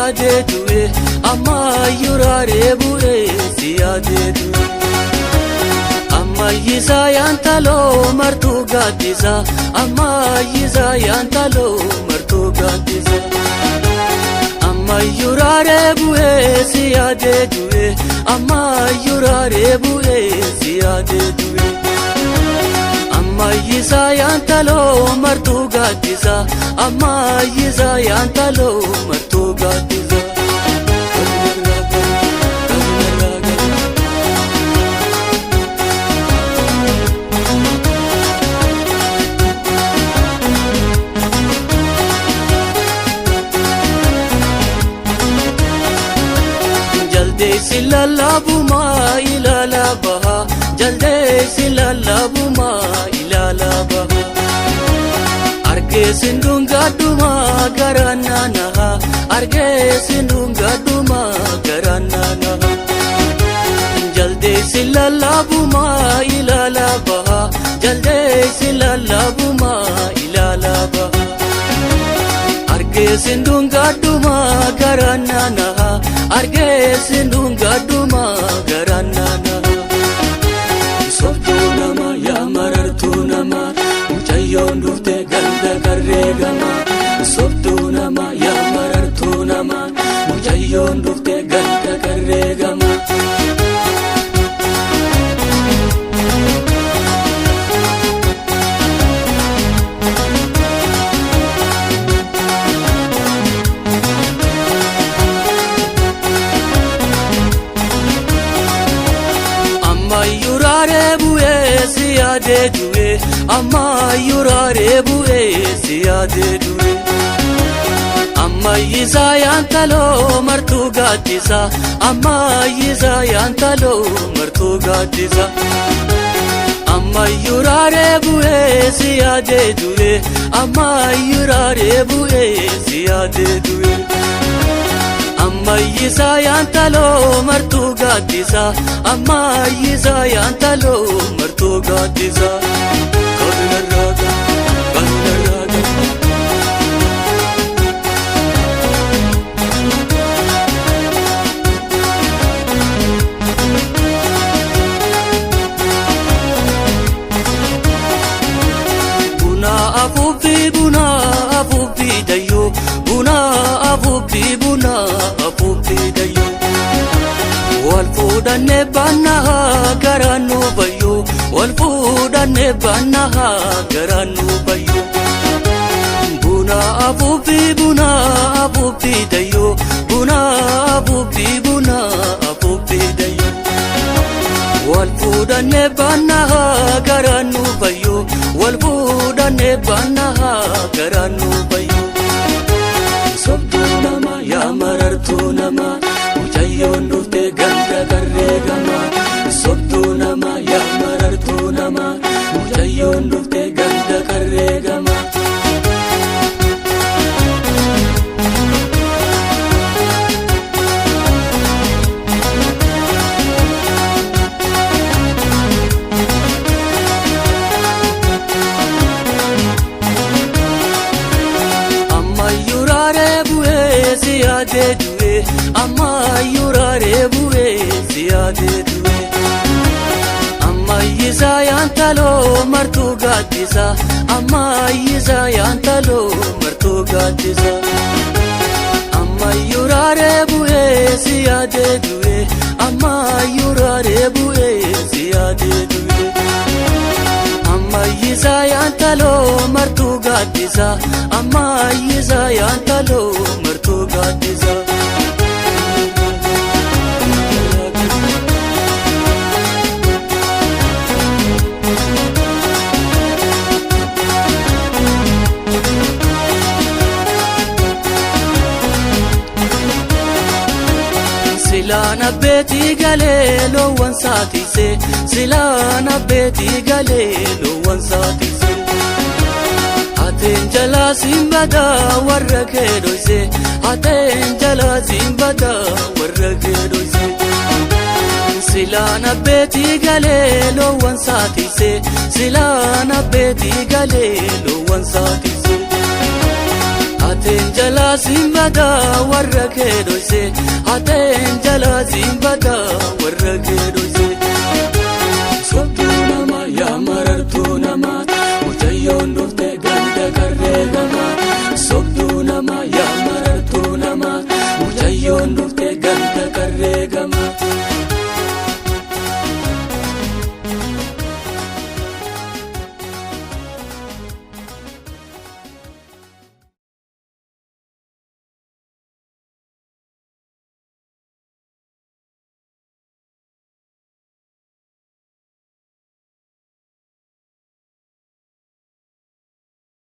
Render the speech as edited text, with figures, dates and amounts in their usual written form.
yaadee du'e ammayyuu raaree bu'ee si yaadee du'e. Ammayyisaa yaantaloo martuu gaaddisa ammayyisaa yaantaloo martuu gaaddisa. Ammayyuu raaree bu'ee si yaadee du'e ammayyuu raaree bu'ee si yaadee du'e. Ammayyisaa yaantaloo martuu gaaddisa ammayyisaa yaantaloo martuu gaaddisa. Jaldeessi lallaabumaa ilaalaa baha jaldeessi lallaabumaa ilaalaa baha. Argeessi ndungaadhumaa garaan naanaha argeessi ndungaadhumaa garaan naanaha. Jaldeessi lallaabumaa ilaalaa baha jaldeessi lallaabumaa ilaalaa baha. Argeessi ndungaadhumaa garaan naanaha argeessi ndungaadhumaa garaan naanaha. Sobduu nama yaa marartuu nama mucayyoon dhufte ganda qarree gama. Sobduu nama yaa marartuu nama mucayyoon dhufte ganda qarree gama. Ammayyuu raaree bu'ee si yaadee du'e ammayyuu raaree bu'ee si yaadee du'e. Ammayyisaa yaantaloo martuu gaaddisa ammayyisaa yaantaloo martuu gaaddisa. Ammayyuu raaree bu'ee si yaadee du'e ammayyuu raaree bu'ee si yaadee du'e. Ammayyisaa yaantaloo martuu gaaddisa ammayyisaa yaantaloo martuu gaaddisa. Kabila raaga kabila raaga. Buna afuufi buna afuufi dayyoo buna afuufi buna afuufi dayyoo. Wal fuudhannee baannaa garaan nu bayyoo wal fuudhannee baannaa garaan nu bayyoo. Buna afuufi buna afuufi dayyoo buna afuufi buna afuufi dayyoo. Wal fuudhannee baannaa garaan nu bayyoo wal fuudhannee baannaa garaan nu bayyoo. Sobduu nama yaa marartuu nama mucayyoon dhufte ganda qarree gama. Sobduu nama yaa marartuu nama mucayyoon dhufte ganda qarree gama. Ammayyuu raaree bu'ee si yaadee du'e ammayyuu raaree bu'ee si yaadee du'e. Ammayyisaa yaantaloo martuu gaaddisa ammayyisaa yaantaloo martuu gaaddisa. Ammayyuu raaree bu'ee si yaadee du'e ammayyuu raaree bu'ee si yaadee du'e. Ammayyisaa yaantaloo martuu gaaddisa ammayyisaa yaantaloo martuu gaaddisa. Silaan abbeetii galee loowwan saatise silaan abbeetii galee loowwan saatise. Ateen jalaa simbadaa warra kee dhoyse ateen jalaa simbadaa warra kee dhoyse. Silaan abbeetii galee loowwan saatise silaan abbeetii galee loowwan saatise. Hateen jalaa simbataa warra kee dhoyse, hateen jalaa simbataa warra kee dhoyse. Sobduu namaa yaa marartuu namaa, mucayyoon dhufte ganda qarree gamaa. Sobduu namaa yaa marartuu namaa, mucayyoon dhufte ganda qarree gamaa.